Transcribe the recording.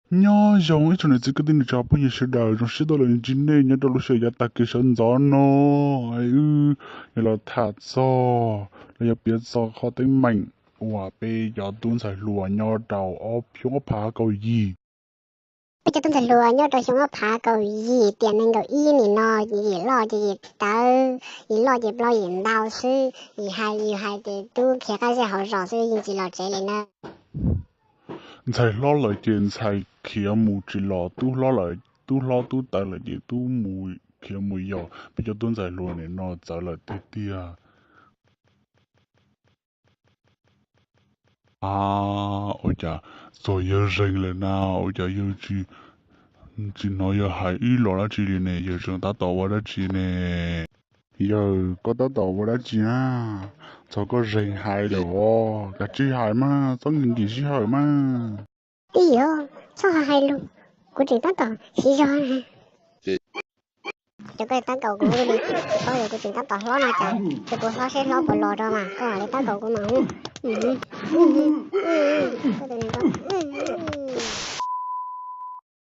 Nyob zoo ib tsoom niam txiv kwv tij neej tsa phooj ywg sawv daws, zoo siab tuaj los ntsib nej nyob rau lub sij hawm yav tag kis sawv ntxov no. Wb yuav los tham txog los yog piav txog qhov teeb meem uas peb cov tub ntxhais hluas nyob rau ob xyoo ob phav kaum yim. Peb cov tub ntxhais hluas nyob rau xyoo ob phav kaum yim tiam nees nkaum ib nim no, yim loj ces yim tawv, yim loj ces plaub yim ntau xwb, yim hais yus hais ces tub khiav qab zej hauv zos xwb, yeej tsis los tsev li na. Ntxhais hlob lawm ces ntxhais khiav mus tsis los, tub hlob lawm, tub hlob tub tawv lawm ces tub mus khiav mus yos, peb cov tub ntxhais hluas nim no txawv lawm tiag tiag. A, ua cas txog yawg zeeg lawm na, ua cas yawg tsis, tsis hnov yawg hais ib los dab tsi li ne, yawg tseem tab tom ua dab tsi ne? Yawg, koj tab tom ua dab tsi na? Txog koj zeeg hais lawm os, kav tsij hais mas, txhob nkim nkim sij hawm mas. Tij yawg, txhob hais lus, kuv tseem tab tom siv zog na. Ces koj tab kaum kuv li, paub tias kuv tseem tab tom hlob no cas, ces kuv hlob seb hlob puas los rau mas koj mam li tab kaum kuv mas.